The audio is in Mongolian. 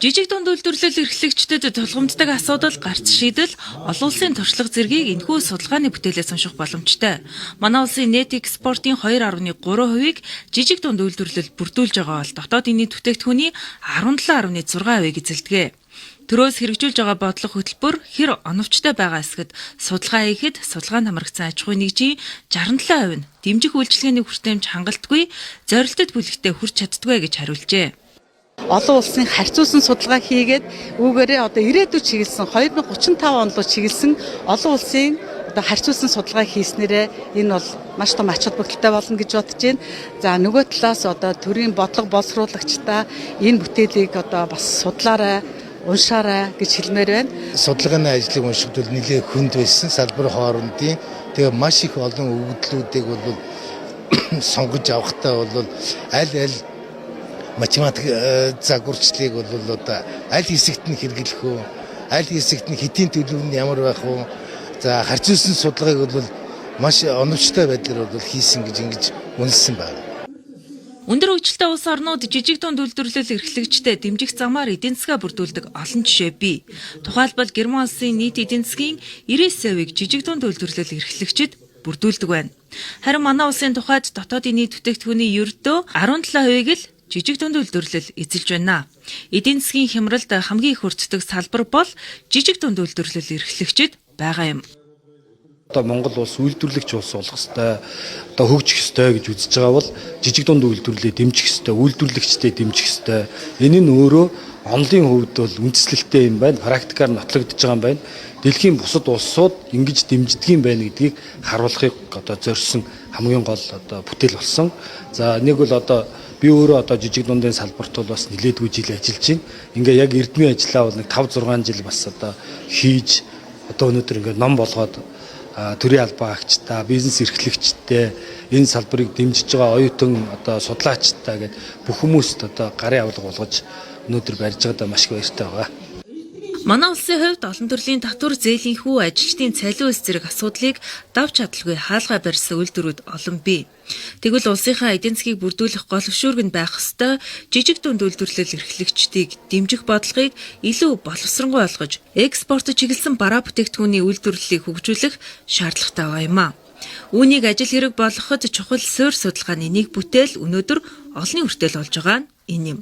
Жижиг дунд үйлдвэрлэл эрхлэгчдэд тулгамддаг асуудал, гарц шийдэл, олон улсын туршлага зэргийг энэхүү судалгааны бүтээлээс унших боломжтой. Манай улсын нийт экспортын 2.3%-ийг жижиг дунд үйлдвэрлэл бүрдүүлж байгаа бол дотоодын нийт бүтээгдэхүүний 17.6%-ийг эзэлдэг. Төрөөс хэрэгжүүлж байгаа бодлого хөтөлбөр хэр оновчтой байгаа эсэхэд судалгаа хийхэд судалгаанд хамрагдсан аж ахуйн нэгжийн 67% нь дэмжих үйлчилгээний хүртээмж хангалтгүй, зорилтод бүлэгтээ хүрч чаддаггүй гэж хариулжээ. Олон улсын харьцуулсан судалгаа хийгээд үүгээрээ одоо ирээдүйд чиглэсэн, 2035 он руу чиглэсэн олон улсын одоо харьцуулсан судалгаа хийснээрээ энэ бол маш том ач холбогдолтой болно гэж бодож байна. За, нөгөө талаас одоо төрийн бодлого боловсруулагчдаа энэ бүтээлийг одоо бас судлаарай, уншаарай гэж хэлмээр байна. Судалгааны ажлыг уншихад бол нэлээд хүнд байсан, салбар хоорондын тэгээ маш их олон өгөгдлүүдийг бол сонгож авахдаа бол аль аль математик загварчлалыг бол одоо аль хэсэгт нь хэрэглэх үү, аль хэсэгт нь хэдийн төлөв нь ямар байх вэ? За, харьцуулсан судалгааг бол маш оновчтой байдлаар бол хийсэн гэж ингэж үнэлсэн байна. Өндөр хөгжилтэй улс орнууд жижиг дунд үйлдвэрлэл эрхлэгчдэд дэмжих замаар эдийн засгаа бүрдүүлдэг олон жишээ бий. Тухайлбал, Герман улсын нийт эдийн засгийн 99%-ийг жижиг дунд үйлдвэрлэл эрхлэгчид бүрдүүлдэг байна. Харин манай улсын тухайд дотоодын нийт бүтээгдэхүүний ердөө 17%-ийг л жижиг дунд үйлдвэрлэл эзэлж байна. Эдийн засгийн хямралд хамгийн их өртдөг салбар бол жижиг дунд үйлдвэрлэл эрхлэгчид байгаа юм. Одоо Монгол улс үйлдвэрлэгч улс болох ёстой, одоо хөгжих ёстой гэж үзэж байгаа бол жижиг дунд үйлдвэрлэлийг дэмжих ёстой, үйлдвэрлэгчдээ дэмжих ёстой. Энэ нь өөрөө онолын хувьд бол үндэслэлтэй юм байна. Практикаар нотлогдож байгаа юм байна. Дэлхийн бусад улсууд ингэж дэмждэг юм байна гэдгийг харуулахыг одоо зорьсон хамгийн гол одоо бүтээл болсон. За, нэг бол одоо би өөрөө одоо жижиг дундын салбарт бол бас нэлээдгүй жил ажиллаж байна. Ингээ яг эрдмийн ажлаа бол нэг 5 6 жил бас одоо хийж, одоо өнөөдөр ингээ ном болгоод төрийн албан агчдаа, бизнес эрхлэгчдээ, энэ салбарыг дэмжиж байгаа оюутан одоо судлаачдаа гээд бүх хүмүүст одоо гарын авлага болгож өнөөдөр барьж байгаадаа маш их баяртай байгаа. Манай улсын хувьд олон төрлийн татвар, зээлийн хүү, ажилчдын цалин өс зэрэг асуудлыг давж чадалгүй хаалгаа барьсан үйлдвэрүүд олон бий. Тэгвэл улсынхаа эдийн засгийг бүрдүүлэх гол хөшүүрэг нь байх ёстой жижиг дунд үйлдвэрлэл эрхлэгчдийг дэмжих бодлогыг илүү боловсронгуй болгож, экспортод чиглэсэн бараа бүтээгдэхүүний үйлдвэрлэлийг хөгжүүлэх шаардлагатай байгаа юм а. Үүнийг ажил хэрэг болгоход чухал суурь судалгааны нэг бүтээл өнөөдөр олонний хүртэл болж байгаа нь энэ юм.